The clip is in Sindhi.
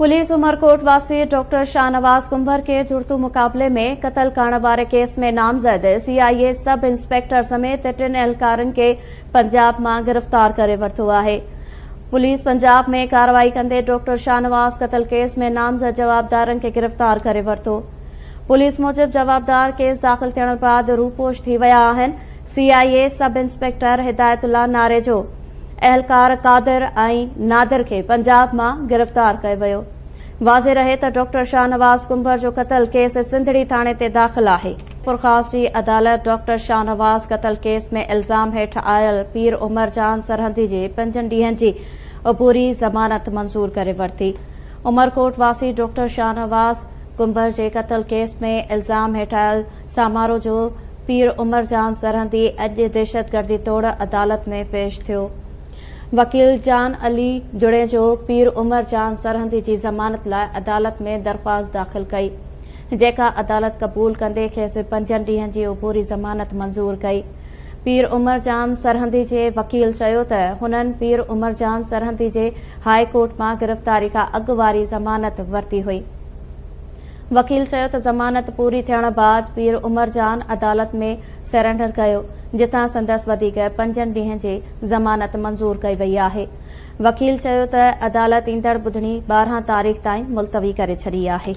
پوليس عمرڪوٽ واسي ڊاڪٽر شاهنواز ڪنڀر کي جڙتو مقابلي ۾ قتل ڪرڻ واري ڪيس ۾ نامزد سي آء اي سب انسپيڪٽر سميت ٽن اهلڪارن کي پنجاب مان گرفتار ڪري ورتو آهي. پوليس پنجاب ۾ ڪارروائي ڪندي ڊاڪٽر شاهنواز قتل ڪيس ۾ نامزد جوابدارن کي گرفتار ڪري ورتو. پوليس موجب جوابدار ڪيس داخل ٿيڻ بعد روپوش ٿي ويا آهن. C I A sub inspector Hidayat Ullah Narejo, اهلڪار قادر ۽ نادر کي پنجاب مان گرفتار ڪيو ويو. واضح رهي ته ڊاڪٽر شاهنواز ڪنڀر جو قتل ڪيس سنڌڙي ٿاڻي تي داخل آهي. ميرپورخاص جي عدالت ڊاڪٽر شاهنواز قتل ڪيس ۾ الزام هيٺ آيل پير عمر جان سرهندي جي پنجن ڏينهن جي عبوري ضمانت منظور ڪري ورتي. عمرڪوٽ واسي ڊاڪٽر شاهنواز ڪنڀر جي قتل ڪيس ۾ الزام هيٺ آيل سامارو جو پير عمر جان سرهندي اڄ دهشتگردي ٽوڙ عدالت ۾ پيش ٿيو. وڪيل جان علي جوڻيجو پير عمر جان سرهندي جي ضمانت لاء عدالت ۾ درخواست داخل ڪئي، جيڪا عدالت قبول ڪندي کيس پنجن ڏينهن جي عبوري ضمانت منظور ڪئي. پير عمر جان سرهندي جي وڪيل چيو ته هنن پير عمر جان سرهندي جي هاء ڪورٽ مان گرفتاري کان اڳ واري ضمانت ورتي هئي. وڪيل چيو ته ضمانت پوري ٿيڻ بعد پير عمر جان عدالت ۾ سرينڊر ڪيو، جتان سندس وڌيڪ پنجن ڏينهن جي ضمانت منظور ڪئي وئي آهي. وڪيل چيو ته عدالت ايندڙ ٻڌڻي 12 تاريخ تائين ملتوي ڪري ڇڏي آهي.